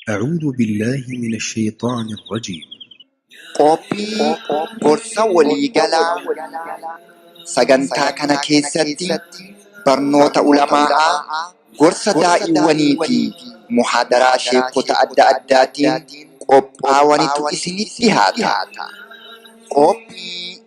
أعوذ بالله من الشيطان الرجيم. Qophii gorsa waliigalaa sagantaa kana keessatti barnoota ulamaa'aa, gorsa daa'iwwanii fi muhaadaraa sheekota adda addaatiin qophaawanitu isinitti dhihaata. Qophii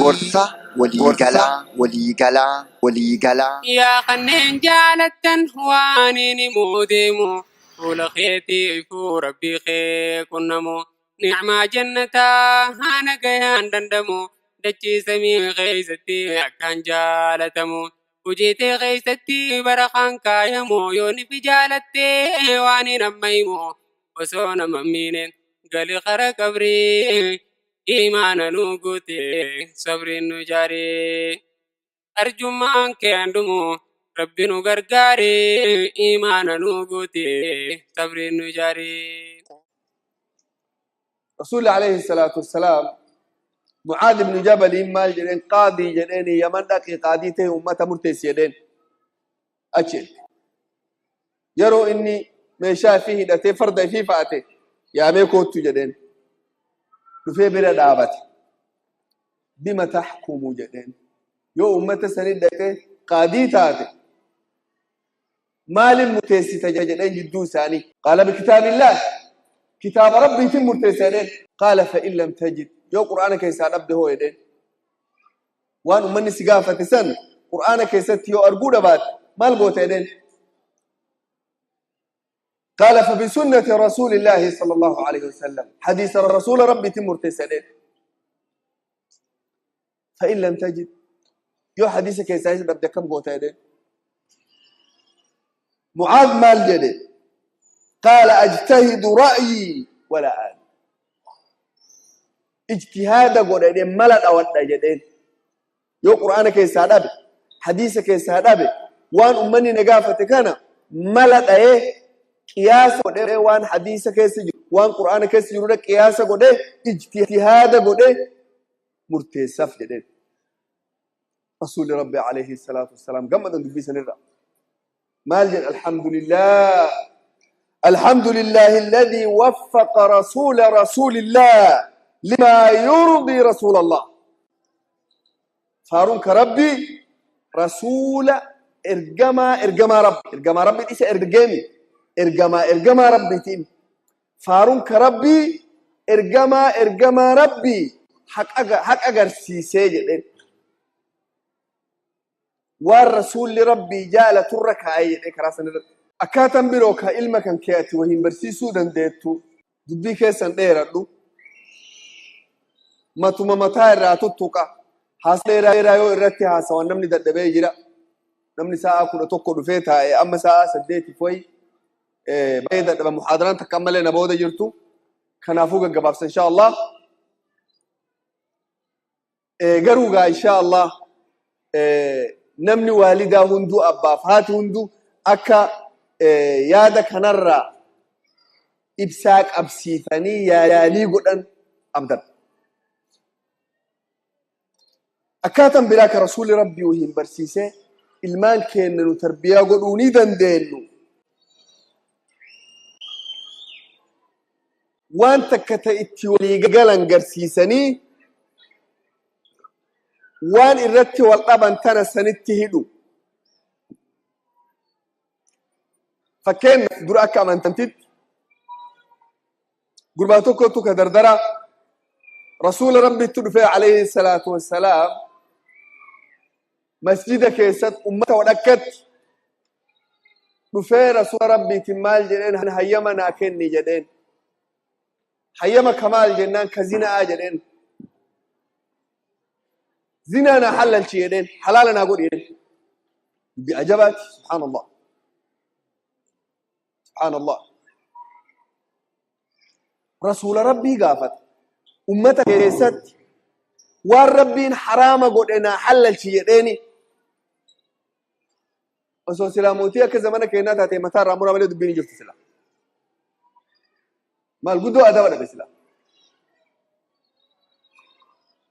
gorsa waliigalaa waliigalaa waliigalaa. Yaa kanneen jaalattan waan inni muudeemu fuula keetiifuu rabbii kee qunnamu nicmaa jannataa haana gayaan dandamu dachii samii keeysatti akkaan jaalatamu hojiitee keeysatti barakaan kaayamu yoo nifi jaalattee waan hin ammaymu osoo nama miine gali kara qabrii imaana nu guute sabriin nu jaaree arjummaan kee dhumu rabbi nu gargaare imaana nu guute sabriin nu jaare. رسول عليه الصلاة والسلام معاذ بن جبل مال جدين قاضي جدين يمن دقي قاضي ته أمة مرتس جدين أشد يرو إني مشا فيه دتي فرد فيه فاتي يا ميكوت جدين دفي بلا دابت بما تحكم جدين يو أمة سند دتي قاضي تاتي مال المتيس تجدين جدو ثاني قال بكتاب الله كتاب ربي تم مرتسلين قال فإن لم تجد يو قرآن كيسا نبده هو يدين وان أمني سقافة سن قرآن كيسا يو أرقود بات ما القوت يدين قال فبسنة رسول الله صلى الله عليه وسلم حديث الرسول ربي تم مرتسلين فإن لم تجد يو حديث كيسا نبده كم قوت يدين معاذ مال جدي قال أجتهد رأيي ولا آل اجتهاد قول ملد أو جدين يو قرآن كيسا أبي حديث كيسا أبي وان أمني نقافة كان ملد أيه قياس قول وان حديث كيسا وان قرآن كيسا يرود قياس قول اجتهاد قول مرتسف جدين رسول ربي عليه الصلاة والسلام قمد دبي سنرى مال الحمد لله الحمد لله الذي وفق رسول رسول الله لما يرضي رسول الله فارون كربي رسول ارجما ارجما ربي ارجما ربي ليس ارجامي ارجما ارجما ربي تيم فارون كربي ارجما ارجما ربي حق حق اجر سيسي والرسول لربي جال ترك اي كراسن akkaataan biroo ka ilma kan kee ati wahin barsiisuu dandeettu dubbii keessan dheeradhu matuma mataa irraa tuttuqa haasa dheeraa yoo irratti haasawan namni dadhabee jira namni sa'a 11 dhufee taa'e amma sa'a 8 wayi baay'ee dadhaba muhaadaraan takka ammallee na booda jirtu kanaafuu gaggabaabsa insha Allah garuu gaa insha Allah namni waalidaa hunduu abbaaf haati hunduu akka yaada kanarraa ibsaa qabsiifanii yaalii godhan abdan. Akkaataan biraa ka rasuulli rabbii wahiin barsiisee ilmaan keenya nu tarbiyaa godhuu ni dandeenyu. Waan takka ta'e itti walii galan garsiisanii waan irratti wal dhaban tana sanitti hidhu. Fakkeen dura akka amantitti gurbaa tokkotu ka dardara rasuula rabbitti dhufee alayhi salaatu wassalaam masjida keessatti ummata wadhakkatti dhufee rasuula rabbiitiin maal jedheen hayyama naa kenni jedheen hayyama kamaal jennaan ka zinaa jedheen zinaa naa halalchi jedheen halaala naa godhi jedheen dubbii ajabaati subhaanallah سبحان الله رسول ربي قافت أمتك كيست والربين حرام قدنا حلل شيء وسو سلاموتي كزمانك كينات تاتي متار رامورا ملي دبيني جرت سلام ما القدو أدب بسلام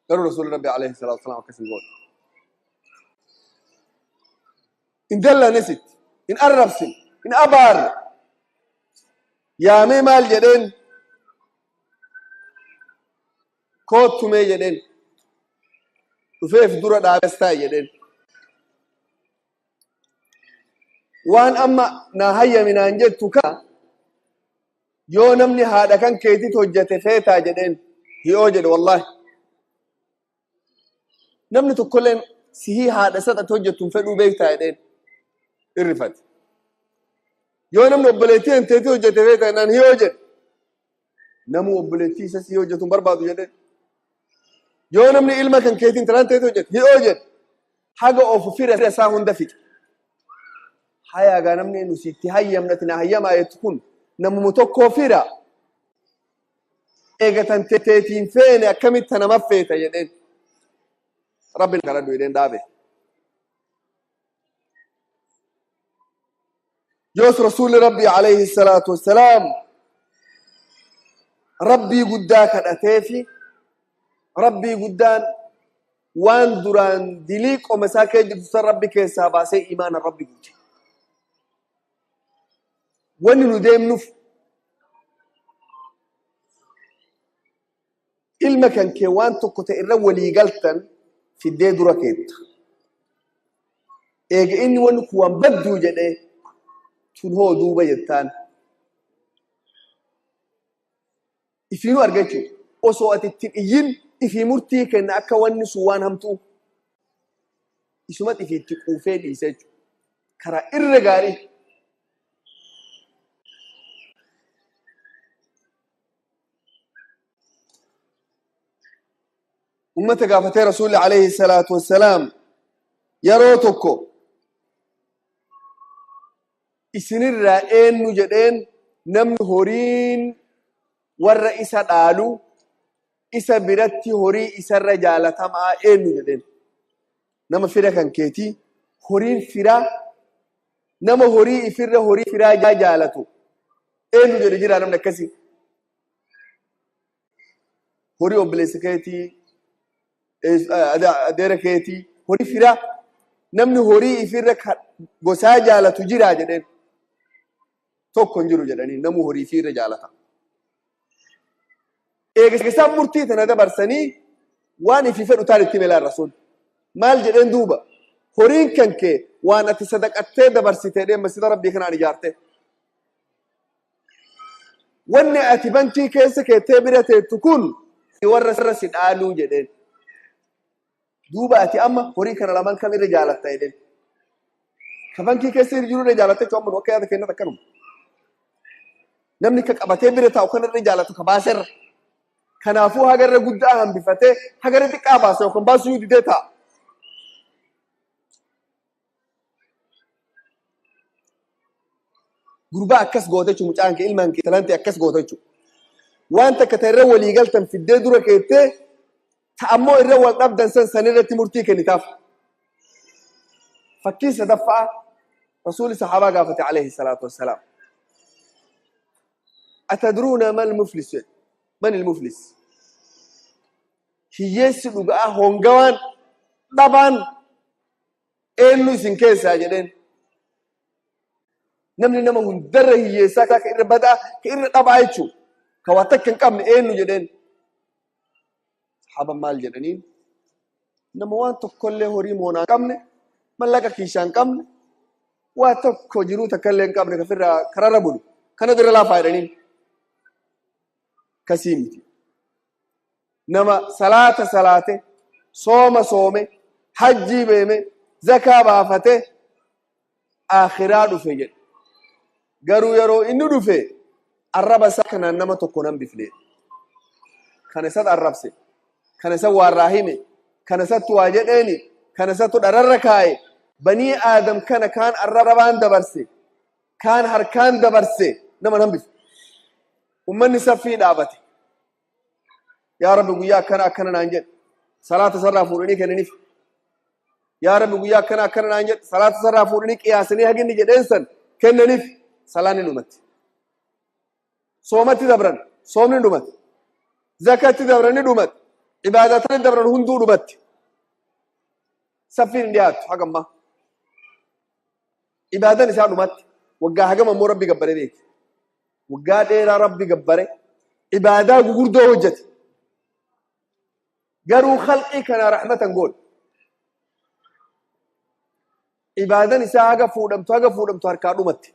قالوا رسول ربي عليه الصلاة والسلام كسر قول إن دل نسيت إن أرب سن إن أبار Yaamee maal jedheen? Koottumee jedheen. Dhufeef dura dhaabes taa'e jedheen. Waan amma naa hayyami naan jettu kana yoo namni haadha kan keetit hojjete feetaa jedheen. Hi'oo jedhe wallaahi. Namni tokkolleen sihii haadha isaatti hojjettu hin fedhuu beektaa jedheen. Irrifate. Yoo namni obboleettii hanteetii hojjete feetaa jennaan hi'oo jedhe. Namuu obboleettii isa sihii hojjetu hin barbaadu jedheen. Yoo namni ilma kan keetiin intalaan teetii hojjete hi'oo jedhe. Haga of fira isaa hunda fixe. Hayaagaa namni nu sitti hayyamnati na hayyamaa jettu kun namuma tokkoo fira. Eegatan teetiin feene akkamitti nama feeta jedheen. Rabbi kadhadhu jedheen dhaabe. Yoos rasuulli Rabbii alayhi salaatu wassalaam Rabbii guddaa kadhateefi Rabbii guddaan waan duraan dilii qoma isaa kee jirtu san Rabbi keessaa baasee imaana Rabbi guute. Wanni nu deemnuuf ilma kan kee waan tokko ta'e irra walii galtan fiddee dura keetta. Eega inni wanni kun waan badduu jedhee tun hoo duuba jettaan. Ifiinuu arga jechuudha. Osoo ati ittiin iyyin ifii murtii kenna akka wanni sun waan hamtuu. Isumatti ifii itti quufee dhiise jechuudha. Karaa irra gaarii. Ummata gaafatee Rasuulli alayhi salaatu wassalaam yeroo tokko isinirraa eenyu jedheen namni horiin warra isa dhaalu isa biratti horii isarra jaalatamaa eenyu jedheen. Nama fira kan keetii horiin firaa nama horii ifirra horii firaa jaalatu eenyu jedhe jira namni akkasii. Horii obboleessa keetii adeera keetii horii firaa namni horii ifirra gosaa jaalatu jira jedheen. Tokko hin jiru jedhanii namuu horii ifirra jaalata. Eega isaan murtii tana dabarsanii waan ifii fedhu taan itti meelaan rasuul. Maal jedheen duuba? Horiin kan kee waan ati sadaqattee dabarsite jedheen masjida Rabbii kanaan ijaarte. Wanni ati bankii keessa keettee bira teettu kun warra si dhaaluu jedheen. Duuba ati amma horii kana lamaan kam irra jaalatta jedheen. Ka bankii keessa jiru irra jaalatta jechuun amma akka yaada kennata akkanuma. Namni ka qabatee bira taa'u kan irra jaalatu ka baaserra. Kanaafuu haga irra guddaa hambifatee haga irra xiqqaa baasa yookaan baasuu yoo didee taa'a. Gurbaa akkas goota jechuun mucaan kee ilmaan kee talantii akkas goota jechuudha. Waan takka ta'e irra walii galtan fiddee dura keettee ta'ammoo irra wal dhabdan san san irratti murtii kennitaaf. Fakkii sadaffaa Rasuulli sahaabaa gaafate alayhi salaatu wassalaam. Atadruuna mal muflis jedhe. Man il muflis? Hiyyeessi dhuga'aa hongawaan dhabaan eenyu isin keessaa jedheen. Namni nama hundarra hiyyeessaa ka irra badaa ka irra dhabaa jechuudha. Ka waa takka hin qabne eenyu jedheen. Sahaabaan maal jedhaniin? Nama waan tokkollee horii moonaa hin qabne, mallaqa kiishaa hin qabne, waa tokko jiruu takkallee hin qabne kafirraa kararra bulu. Kana dura laafaa jedhaniin. Kasii miti. Nama salaata salaate, sooma soome, hajjii beeme, zakaa baafate, akhiraa dhufe jedhe. Garuu yeroo inni dhufe arraba isaa kanaan nama tokko nan bifne. Kana isatti arrabse, kana isa waarraa hime, kana isatti waa jedheeni, kana isatti dhararra kaaye. Banii Aadam kana kaan arrabaan dabarse, kaan harkaan dabarse nama nan bifne. Ummanni saffii dhaabate. Yaa Rabbi guyyaa akkana akkana naan jedhe. Salaata sarraa fuudhanii kennaniif. Yaa Rabbi guyyaa akkana akkana naan jedhe. Salaata sarraa fuudhanii qiyaasanii haginni jedheen san kennaniif. Salaanni dhumatti. Soomatti dabran soomni dhumatti. Zakatti dabran ni dhumatti. Ibaadatani dabran hunduu dhumatti. Saffiin hin dhiyaattu hagammaa. Ibaadan isaa dhumatti. Waggaa hagam ammoo Rabbi gabbaree beeki. Waggaa dheeraa Rabbi gabbare, ibaadaa gugurdoo hojjete. Garuu khalqii kanaa rahmatan goone. Ibaadan isaa haga fuudhamtu haga fuudhamtu harkaa dhumatti.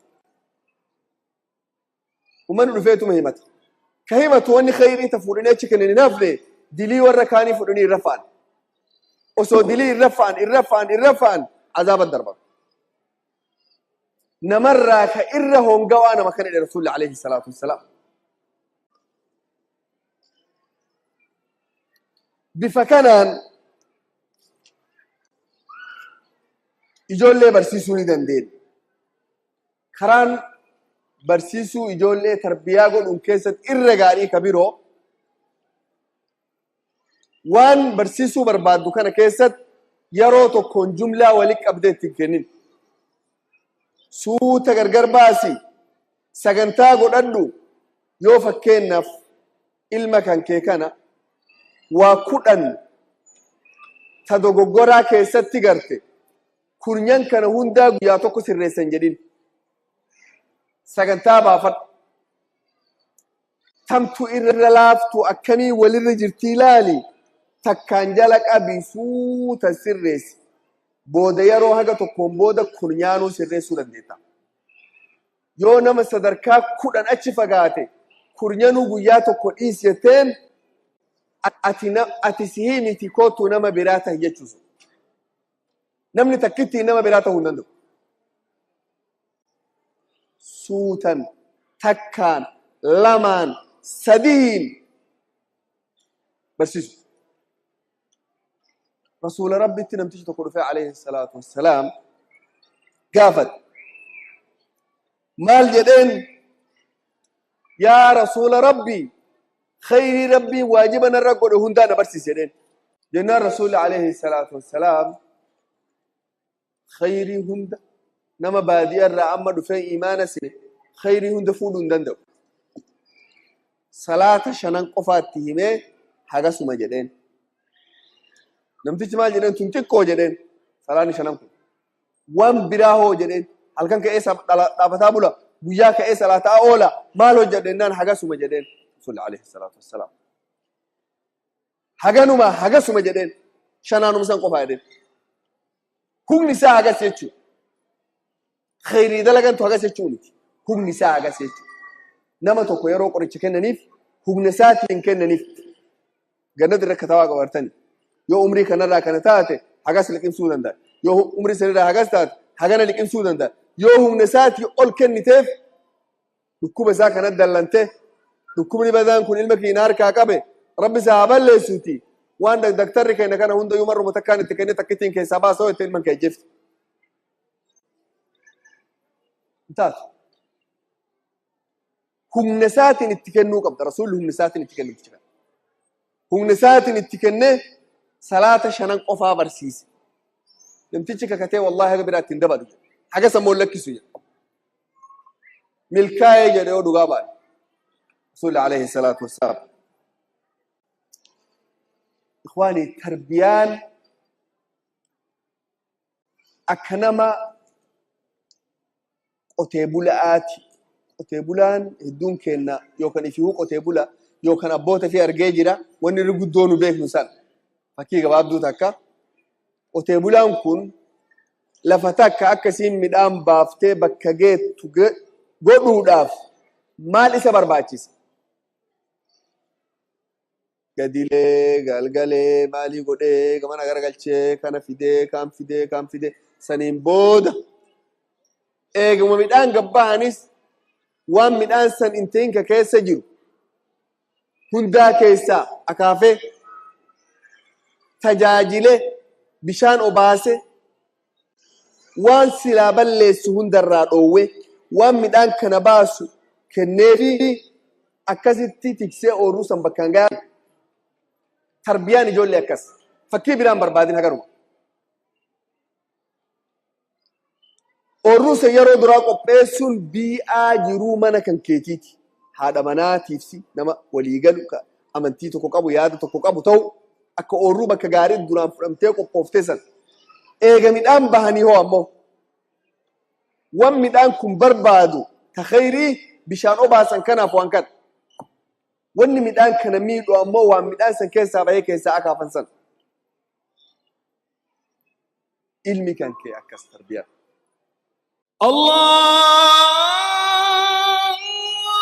Uummanni dhufeetuma himata. Ka himatu wanni khayrii ta fuudhanii achi kennan hin hafne, dilii warra kaanii fuudhanii irra fa'an. Osoo dilii irra fa'an irra fa'an irra fa'an azaaba darban. Namarraa ka irra hongawaa nama kana jedhe Rasuulli alayhi salaatu wassalaam. Bifa kanaan ijoollee barsiisuu ni dandeenya. Karaan barsiisuu ijoollee tarbiyaa godhuun keessatti irra gaarii ka biroo, waan barsiisuu barbaaddu kana keessatti yeroo tokkoon jumlaa walitti qabdee ittiin kennin. Suuta gargar baasi, sagantaa godhadhu. Yoo fakkeenyaaf ilma kan kee kana waa 10 ta dogoggoraa keessatti garte, kurnyan kana hundaa guyyaa tokko sirreessan jedhin. Sagantaa baafadhu. Tamtu irra laaftu akkamii walirra jirti ilaali, takkaan jala qabi, suuta sirreessi. Booda yeroo haga tokkoon booda kurnyaanuu sirreessuu dandeetta. Yoo nama sadarkaa 10 achi fagaate kurnyanuu guyyaa tokko dhiis jetteen, ati sihii miti, kootu nama biraa tahi jechuusu. Namni takkittiin nama biraa ta'uu hin danda'u. Suutan takkaan, lamaan, sadiin barsiisu. Rasuula Rabbitti namtichi tokko dhufee alayhi salaatu wassalaam gaafate. Maal jedheen? Yaa Rasuula Rabbi, khayrii Rabbii waajiba narra godhe hundaa na barsiisi jedheen. Jennaan Rasuulli alayhi salaatu wassalaam, khayrii hunda nama baadiyaa irraa amma dhufee imaana sine khayrii hunda fuudhuu hin danda'u. Salaata shanan qofaatti himee hagasuma jedheen. Namtichi maal jedheen? Tun xiqqoo jedheen, salaanni shanan kun. Waan biraa hoo jedheen. Halkan ka'ee dhaabataa bula, guyyaa ka'ee salaataa oola, maal hojjedhe jennaan hagasuma jedheen. Rasuulli alayhi salaatu wassalaam. Haganuma hagasuma jedheen, shanaanuma san qofaa jedheen. Humni isaa hagas jechuudha. Khayrii dalagantu hagas jechuu miti. Humni isaa hagas jechuudha. Nama tokko yeroo qoricha kennaniif humna isaatiin kennaniif. Gannati irra katabaa qabartani. Yoo umrii kanarraa kana taate hagas liqimsuu danda'a. Yoo umrii sanirraa hagas taate hagana liqimsuu danda'a. Yoo humna isaatii ol kenniteef dhukkuba isaa kana dallante, dhukkubni badaan kun ilma keenya harkaa qabe, Rabbi isaa haa balleessuuti. Waan daktarri kenna kana hundayyuu marruma takkaan itti kennee takkittiin keessaa baasa yoo itti ilman kee ajjeefte. Taatu. Humna isaatiin itti kennuu qabda. Rasuulli humna isaatiin itti kennu jira. Humna isaatiin itti kennee salaata shanan qofaa barsiise. Namtichi kakatee, wallahi haga biraa ittiin dabalu jedhe. Haga sammoo lakkisu jedhe. Milkaa'ee jedhe yoo dhugaa baane. Rasuulli alayhi salaatu wassalaam. Ikhwaani, tarbiyaan akka nama qotee bulaati. Qotee bulaan hedduun kenna yookaan ifihuu qotee bula yookaan abboota fi argee jira, wanni irri guddoo nu beeknu san. Fakkii gabaabduu takka. Qotee bulaan kun lafa takka akkasiin midhaan baaftee bakka geettu godhuudhaaf maal isa barbaachisa? Gadilee galgalee maalii godhee gamana garagalchee kana fidee kaan fidee kaan fidee, saniin booda eeguma midhaan gabbahanis waan midhaan san inteenka keessa jiru hundaa keessaa akaafee tajaajile, bishaan obaase, waan silaa balleessu hundarraa dhoowwe, waan midhaan kana baasu kenneefi, akkasitti tiksee oorruu san bakkaan gahaa. Tarbiyaan ijoollee akkas, fakkii biraan barbaadin, hagaruma. Oorruu san yeroo duraa qopheessuun bii'aa jiruu mana kan keetiiti. Haadha manaatiifsi nama waliigalu, ka amantii tokko qabu, yaada tokko qabu ta'u, akka oorruu bakka gaarii duraan fudhamtee qophooftee san. Eega midhaan bahanii hoo ammoo wan midhaan kun barbaadu ta khayrii bishaan obaasan kanaaf waan kana. Wanni midhaan kana miidhu ammoo waan midhaan san keessaa bahee keessaa akaafan san. Ilmi kan kee akkas tarbiyaa.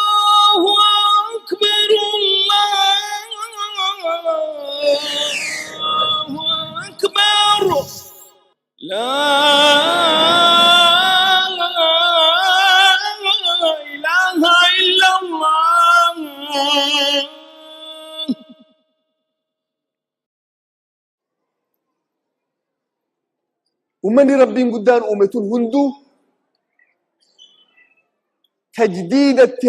Allahu Akbar, Allahu Akbar. La ilaha illallah. Uummanni Rabbiin guddaan uume tun hunduu tajdiidatti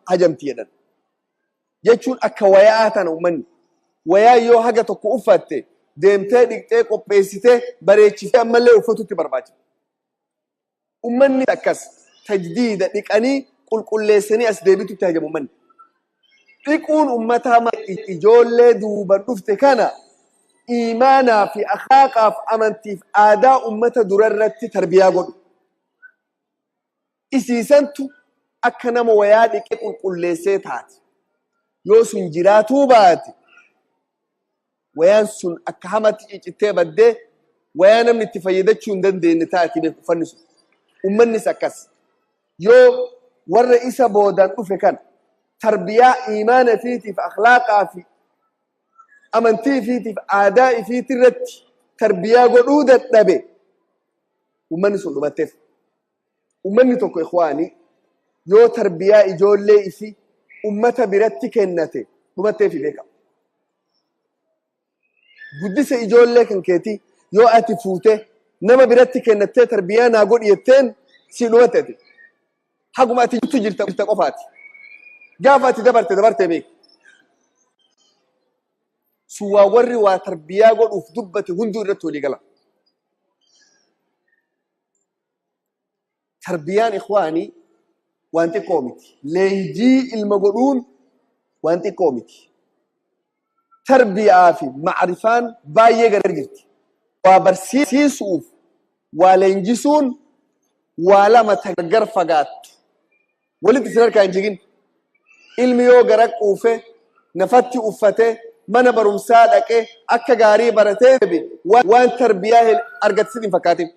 hajamti jedhan. Jechuun akka wayaa tana uummanni. Wayaa yoo haga tokko uffatte deemtee dhiqxee qopheessitee bareechitee ammallee uffatutti barbaachisa. Uummanni akkas tajdiida dhiqanii qulqulleessanii as deebitutti hajamu uummanni. Dhiquun uummataa ijoollee duuban dhufte kana iimaanaa fi akhlaaqaaf amantiif aadaa uummata durarratti tarbiyaa godhu. Isiisantu akka nama wayaa dhiqee qulqulleessee taate. Yoo sun jiraatuu baate wayaan sun akka hamatti ciccittee baddee wayaa namni itti fayyadachuu hin dandeenye taati beeku uffanni sun. Uummannis akkas. Yoo warra isa boodaan dhufe kana tarbiyaa iimaana fiitiif akhlaaqaa fi amantii fiitiif aadaa ifiitii irratti tarbiyaa godhuu dadhabe uummanni sun dhumatteef. Uummanni tokko ikhwaanii yoo tarbiyaa ijoollee isii ummata biratti kennate dhumatteef beekama. Guddisa ijoollee kan keetii yoo ati fuute nama biratti kennattee tarbiyaa naa godhi jetteen si dhumatte. Haguma ati jirtu jirta qofaati. Gaafa ati dabarte dabarte beeki. Sun waa warri waa tarbiyaa godhuuf dubbate hunduu irratti walii gala. Tarbiyaan ikhwaanii waan xiqqoo miti. Leenjii ilma godhuun waan xiqqoo miti. Tarbiyaa fi macrifaan baay'ee gargar jirti. Waa barsiisuuf waa leenjisuun waa lama gargar fagaattu. Walitti isin harkaa hin jigin. Ilmi yoo gara quufe nafatti uffate mana barumsaa dhaqee akka gaarii baratee waan tarbiyaa argatisiin hin fakkaatin.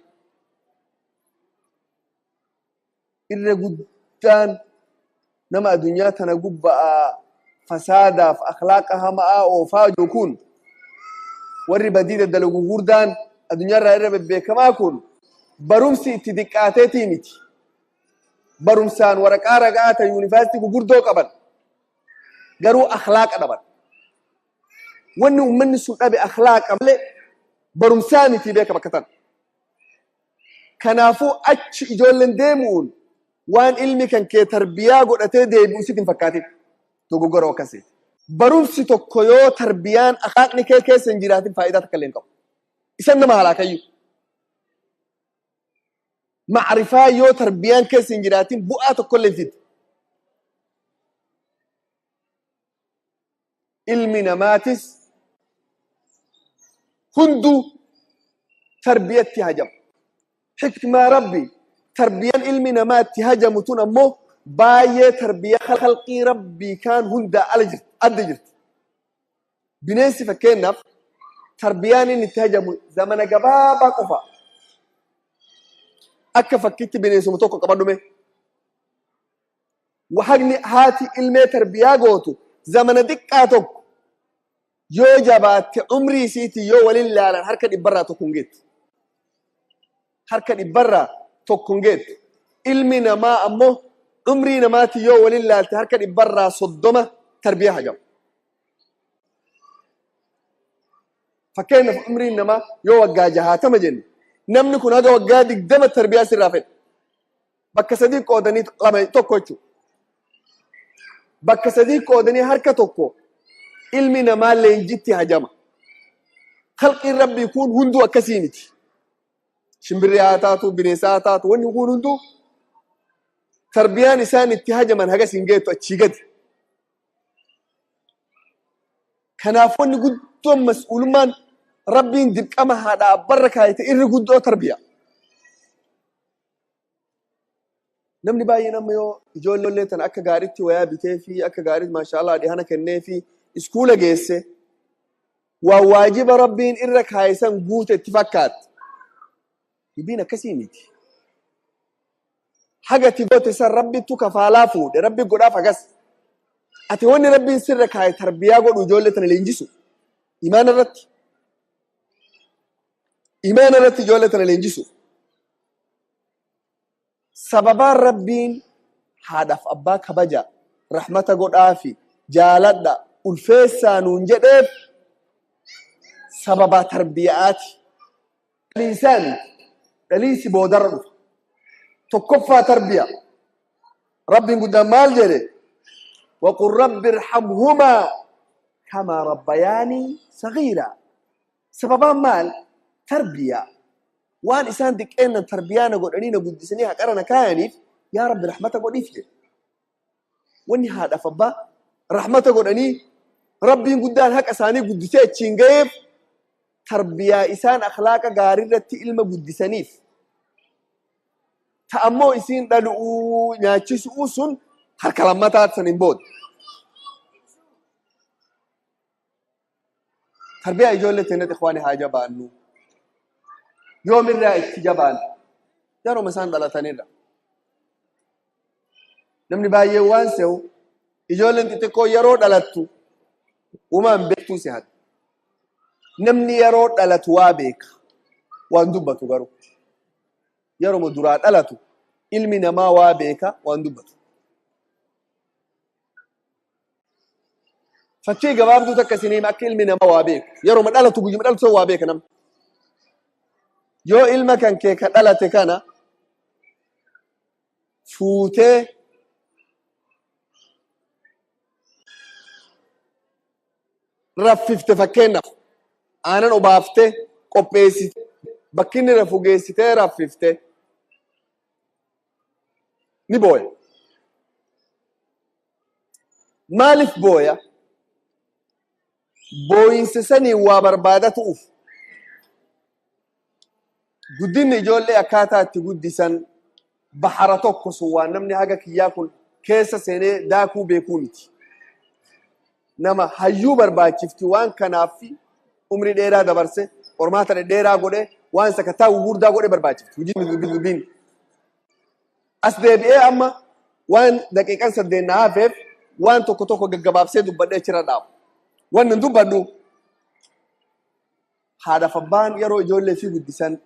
Irra guddaan nama addunyaa tana gubba'aa fasaadaaf akhlaaqa hamaa oofaa jiru kun warri badii daddalagu gurguddaan addunyaarraa irra bebbeekamaa kun barumsi itti diqqaateetii miti. Barumsaan waraqaa ragaa ta'e yuunivarsiitii gurguddoo qaban garuu akhlaaqa dhaban. Wanni uummanni sun dhabe akhlaaqa malee barumsaa miti beeka bakka tana. Kanaafuu achi ijoolleen deemuun waan ilmi kan kee tarbiyaa godhatee deebi'u sitti hin fakkaatin. Dogoggora akkasii. Barumsi tokko yoo tarbiyaan akhlaaqni kee keessa hin jiraatin faayidaa takka illee hin qabu. Isan nama halaakayyuu. Macrifaa yoo tarbiyaan keessa hin jiraatin bu'aa tokko illee hin fidu. Ilmi namaatis hunduu tarbiyatti hajama. Xikmaa Rabbi tarbiyaan ilmi namaatti hajamu tun ammoo baay'ee tarbiyaa khalqii Rabbii kaan hundaa ala jirti, adda jirti. Bineensi fakkeenyaaf tarbiyaan inni itti hajamu zamana gabaabaa qofa. Akka fakkiitti bineensuma tokko qabadhume. Hagni haati ilmee tarbiyaa gootu zamana xiqqaa tokko yoo jabaatte umrii isiitii yoo waliin laalan harka dhibbarraa tokko hin geettu. Harka dhibbarraa tokko hin geettu. Ilmi namaa ammoo umrii namaatii yoo waliin laalte harka dhibbarraa 30 tarbiyaa hajamu. Fakkeenyaaf umriin namaa yoo waggaa 60 jenne namni kun haga waggaa 20 tarbiyaa sirraa fedha. Bakka sadii qoodanii lama tokko jechuudha. Bakka sadii qoodanii harka tokko ilmi namaa leenjitti hajama. Khalqiin Rabbii kun hunduu akkasii miti. Shimbirri haa taatu, bineensa haa taatu, wanni kun hunduu tarbiyaan isaan itti hajaman hagas hin geettu achii gadi. Kanaaf wanni guddoon mas'uulummaan Rabbiin dirqama haadha abbarra kaayete irri guddoo tarbiyaa. Namni baay'een amma yoo ijoollee tana akka gaariitti wayaa bitee fi akka gaariitti maashaallah dhihana kennee fi iskuula geesse waan waajiba rabbiin irra kaayisan guute itti fakkaatti. Dubbiin akkasii miti. Haga ati goote san rabbittu kafaalaa fuudhe rabbi godhaaf hagas. Ati wanni rabbiin sirra kaaye tarbiyaa godhu ijoollee tana leenjisu. Imaana irratti. Imaana irratti ijoollee tana leenjisu. Sababaan rabbiin haadhaaf abbaa kabaja rahmata godhaafi jaaladha ulfeessaa nuun jedheef sababaa tarbiyaati. Dhaliinsaa miti. Dhaliinsi boodarra dhufa. Tokkoffaa tarbiyaa. Rabbiin guddaan maal jedhe? وقل رب ارحمهما كما ربياني صغيرا. Sababaan maal? Tarbiyaa. Waan isaan diqqeennan tarbiyaa na godhanii na guddisanii haqara na kaayaniif yaa rabbi rahmata godhiif jedhe. Wanni haadhaaf abbaa rahmata godhanii rabbiin guddaan haqa isaanii guddisee achiin ga'eef tarbiyaa isaan akhlaaqa gaarii irratti ilma guddisaniif. Ta ammoo isiin dhalu'uu nyaachisu'uu sun harka lammataatti san hin booda. Tarbiyaa ijoollee teennatti ikhwaani haa jabaannu. Yoomirraa itti jabaannu? Yeroo isaan dhalatanirra. Namni baay'een waan se'u ijoolleen xixiqqoo yeroo dhalattu uumaan beektuu si hata. Namni yeroo dhalatu waa beeka. Waan dubbatu garuu. Yeroo duraa dhalatu ilmi namaa waa beeka waan dubbatu. Fakkii gabaabduu takka isinii akka ilmi namaa waa beeku. Yeroo dhalatu guyyuma dhalatu waa beeka namni. Yoo ilma kan kee ka dhalate kana fuutee raffifte fakkeenyaaf aanan obaaftee qopheessite bakki inni rafu geessitee raffifte ni booya. Maaliif booya? Booyinsa sanii waa barbaadatuuf. Guddinni ijoollee akkaataa itti guddisan bahara tokko sun waan namni haga kiyyaa kun keessa seenee daakuu beekuu miti. Nama hayyuu barbaachifti waan kanaaf umrii dheeraa dabarse qormaata dhedheeraa godhe waan sakataa gurguddaa godhe barbaachifti. Hojii dubbiin. As deebi'ee amma waan daqiiqan saddeet na hafeef waan tokko tokko gaggabaabsee dubbadhee achirra dhaabu. Wanni hin dubbadhu haadhaaf abbaan yeroo ijoollee fi guddisan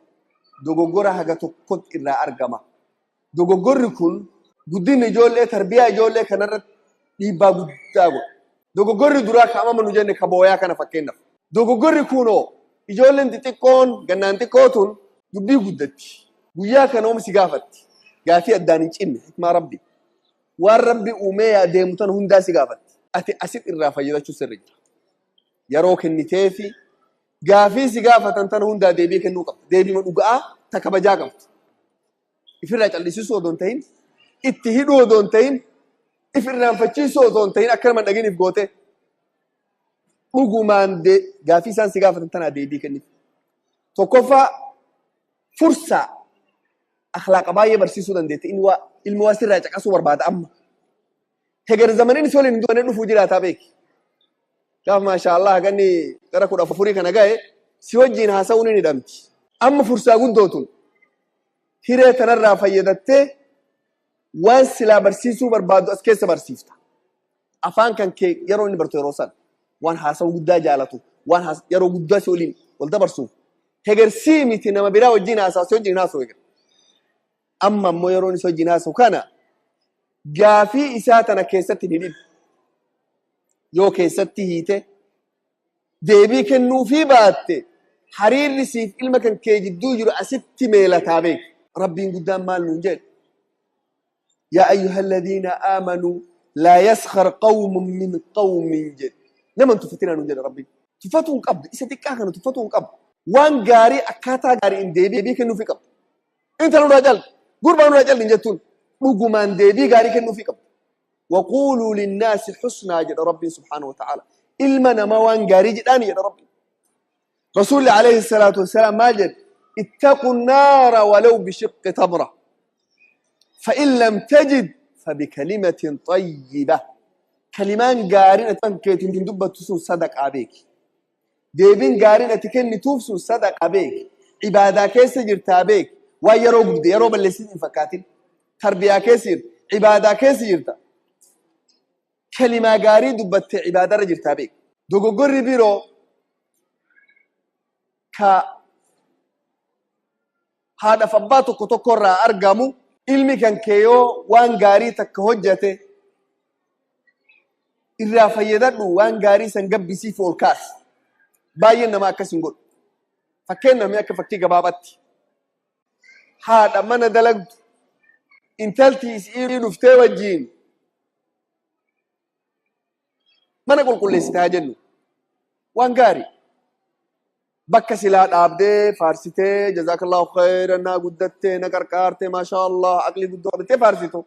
dogoggora haga tokkotti irraa argama. Dogoggorri kun guddinni ijoollee tarbiyaa ijoollee kanarratti dhiibbaa guddaa godha. Dogoggorri duraa kaa'amama nu jenne kabooyaa kana fakkeenyaaf. Dogoggorri kunoo ijoolleen xixiqqoon gannaan xiqqoo tun dubbii guddatti. Guyyaa kana oomsi gaafatti. Gaafii addaan hin cinne hikmaa rabbi. Waan rabbi uumee deemu tan hundaa si gaafatti. Ati asit irraa fayyadachuu sirri jira. Yeroo kenniteefi gaafii si gaafatan tan hundaa deebii kennuu qabda. Deebiima dhugaa ta kabajaa qabdu. Ifirraa callisisuu odoo hin ta'in, itti hidhuu odoo hin ta'in, if irraanfachiisuu odoo hin ta'in akka nama dhaginiif goote dhugumaan gaafii isaan si gaafatan tanaa deebii kennite. Tokkoffaa fursaa akhlaaqa baay'ee barsiisuu dandeette. Inni waa ilmi waa sirraa caqasuu barbaada amma. Heger zamaniin si waliin hin dubbannee dhufuu jiraataa beeki. Gaaf maashaallah ganni gara 14 kana ga'e si wajjiin haasa'uun ni hidhamti. Amma fursaa guddootun hiree tanarraa fayyadattee waan silaa barsiisuu barbaaddu as keessa barsiifta. Afaan kan kee yeroo inni bartu yeroo san waan haasa'uu guddaa jaalatu waan yeroo guddaa si waliin wal dabarsuuf. Hegersii miti nama biraa wajjin haasa'u si wajjin haasa'u egaa. Amma ammoo yeroo inni si wajjin haasa'u kana gaafii isaa tana keessatti hin hidhin. Yoo keessatti hiite deebii kennuufii baatte hariirri siif ilma kan kee jidduu jiru asitti meelataa beeki. Rabbiin guddaan maal nuun jedhe? Yaa ayyuha alladhiina aamanuu laa yaskhar qawmun min qawmin jedhe. Nama hin tuffatinaa nuun jedhe Rabbiin. Tuffatuu hin qabdu. Isa xiqqaa kana tuffatuu hin qabdu. Waan gaarii akkaataa gaariin deebii kennuufii qabdu. Intala nurraa calli, gurbaa nurraa calli hin jettuun dhugumaan deebii gaarii kennuufii qabdu. وقولوا للناس حسنا جد ربي سبحانه وتعالى إلما نما وان غاري جداني جد ربي. رسول عليه الصلاة والسلام ما جد اتقوا النار ولو بشق تمرة. فإن لم تجد فبكلمة طيبة. Kalimaan gaariin ati keetiin dubbattu sun sadaqaa beeki. Deebiin gaariin ati kennituuf sun sadaqaa beeki. Ibaadaa keessa jirtaa beeki. Waan yeroo gubde yeroo balleessin hin fakkaatin. Tarbiyaa keessa jirta. Ibaadaa keessa jirta. Kalimaa gaarii dubbattee ibaadarra jirtaa beeki. Dogoggorri biroo ka haadhaaf abbaa tokko tokkorraa argamu, ilmi kan kee yoo waan gaarii takka hojjate irraa fayyadadhu, waan gaarii san gabbisiif ol kaasi. Baay'een nama akkas hin godhu. Fakkeen namni akka fakkii gabaabaatti. Haadha mana dalagdu intalti isii dhuftee wajjiin mana qulqulleessite haa jennu. Waan gaarii. Bakka silaa dhaabdee faarsitee, "Jazaakallahu khayran, naa guddattee, na qarqaartee, maashaa Allah, aqlii guddoo qabattee," faarsitu.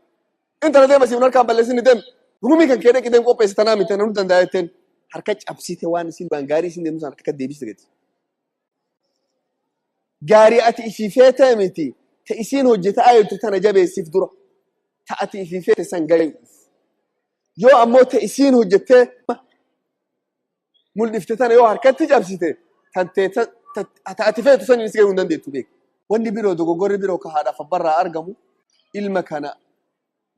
Intala deema siif harkaan balleessini, deem. Ruumii kan kee dhaqi deem qopheesse tanaa miti namni danda'a jetteen harka cabsite, waan isin waan gaarii isin deemtu sana harka deebiste gadi. Gaarii ati ifii feete miti, ta isiin hojjetaa jirtu tana jabeessiif dura, ta ati ifii feete san gayuuf. Yoo ammoo ta isiin hojjettee mul'ifte tana yoo harkatti cabsite, tan ta ati feetu san si gayuu hin dandeettu beek. Wanni biroo, dogoggorri biroo ka haadhaaf abbarraa argamu, ilma kana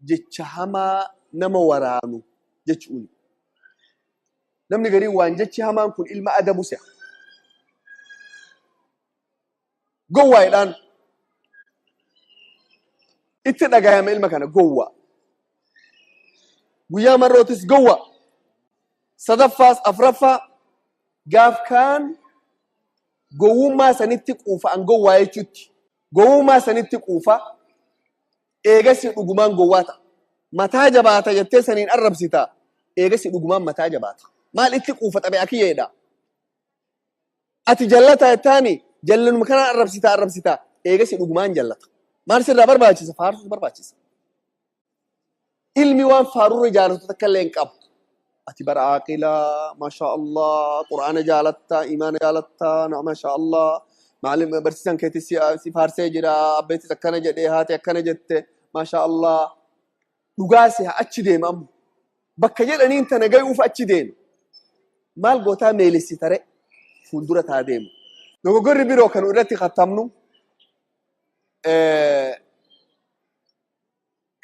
jecha hamaa nama waraanu jechuuni. Namni gariin waan jechi hamaan kun ilma adabu se'a. Gowwaadhaan itti dhagayama ilma kana gowwaa. Guyyaa marrootis gowwa. Sadaffaas, afraffaa, gaaf kaan gowwummaa sanitti quufa, an gowwaa jechuutti. Gowwummaa sanitti quufa, eegasi dhugumaan gowwaa ta'a. Mataa jabaata jettee saniin arrabsita. Eegasi dhugumaan mataa jabaata. Maal itti quufa xabe akiyyeedha. Ati jallata jettaani jallanuma kanaan arrabsita arrabsita, eegasi dhugumaan jallata. Maal sirraa barbaachisa? Faarsuus barbaachisa. Ilmi waan faarurra jaalatu takka illee hin qabu. Ati bara aaqilaa, maashaa Allah, Qur'aana jaalatta, imaana jaalatta, na maashaa Allah. Maalim barsiisaan keetti si faarsee jira, abbeettis akkana jedhee, haati akkana jette, maashaa Allah. Dhugaa si achi deema amma. Bakka jedhaniin tana gayuuf achi deema. Maal gootaa meelessitare fuuldura taa deemu. Dogoggorri biroo kan irratti kattamnu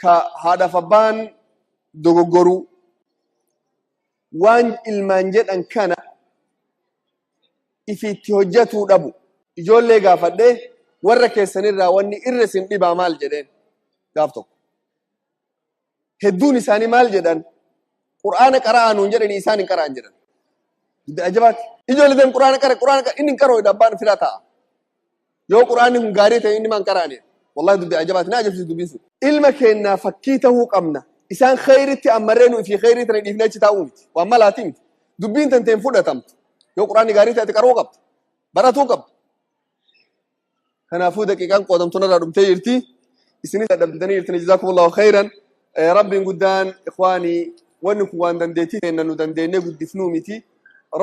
ka haadhaaf abbaan dogoggoruu, waan ilmaan jedhan kana ifiitti hojjetuu dhabu. Ijoollee gaafadhee, "Warra keessanirraa wanni irra isin dhibaa maal?" jedheen gaaf tokko. Hedduun isaanii maal jedhan? "Qur'aana qara'aa nuun jedhanii, isaan hin qara'an" jedhan. Dubbi ajabaati. Ijoollee deem, "Qur'aana qara, qur'aana qara," inni hin qara'u, abbaan firaa taa'a. Yoo qur'aanni kun gaarii ta'e inni maan qara'ani. Wallahi dubbi ajabaati, na ajabsiisu dubbiin sun. Ilma keenyaa fakkii tahuu qabna. Isaan khayritti ammarree nu ifii khayrii tana dhiifnee achi taa'uu miti. Waan malaati miti. Dubbiin tan ta'een fudhatamtu. Yoo qur'aanni gaarii ta'e qaruu qabda. Baratuu qabda. Kanaafuu daqiiqaan qoodamtu narraa dhumtee jirti. Isinis dadhabdanii jirtani, jazaakumullahu khayran. Rabbiin guddaan, ikhwaanii, wanni kun waan dandeettii teenna nu dandeenyee guddifnuu miti.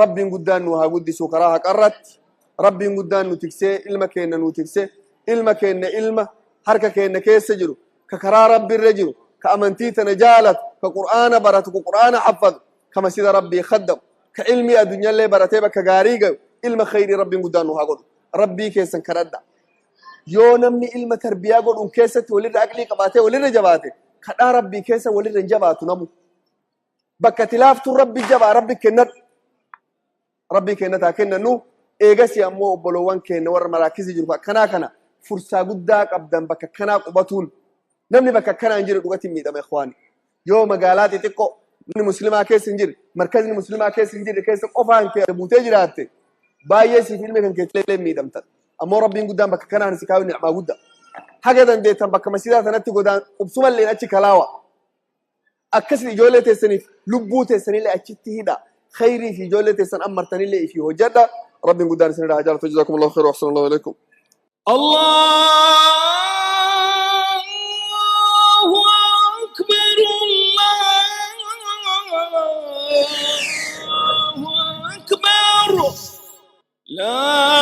Rabbiin guddaan nu haa guddisu karaa haqarratti. Rabbiin guddaan nu tiksee, ilma keenya nu tiksee, ilma keenya, ilma harka keenya keessa jiru, ka karaa rabbiirra jiru, ka amantii tana jaalatu, ka qur'aana baratu, ka qur'aana haffadu, ka masjida rabbii khaddamu, ka ilmii addunyaallee baratee bakka gaarii gayu, ilma khayrii rabbiin guddaan nu haa godhu. Rabbii keessan kadhadha. Yoo namni ilma tarbiyaa godhuun keessatti walirra aqlii qabaatee walirra jabaate, kadhaa rabbii keessa walirra hin jabaatu namu. Bakka tilaaftuun rabbi jabaa, rabbi kennadhu. Rabbii kennataa kennannu. Eegasi ammoo obboloowwan keenya warra maraakisii jiru akkanaa kana fursaa guddaa qabdan bakka akkanaa qubatuun. Namni bakka akkanaa hin jiru dhugatti miidhama, ikhwaani. Yoo magaalaa xixiqqoo namni muslimaa keessa hin jirre, markazni muslimaa keessa hin jirre keessa qofaan kee buutee jiraatte, baay'ee siif ilmi kan keessa miidhamtan. Ammoo rabbiin guddaan bakka kanaan si kaa'u nicmaa guddaa. Haga dandeettan bakka masiidaa sanatti godaan qubsumallee achi kalaawa. Akkasin ijoollee teessaniif lubbuu teessanillee achitti hidha. Khayrii fi ijoollee teessan ammartanillee ifii hojjedha. Rabbiin guddaan isinirraa haa jaalatu. Jazaakumullahu khayran wa ahsanallahu ilaykum. الله أكبر، الله أكبر، لا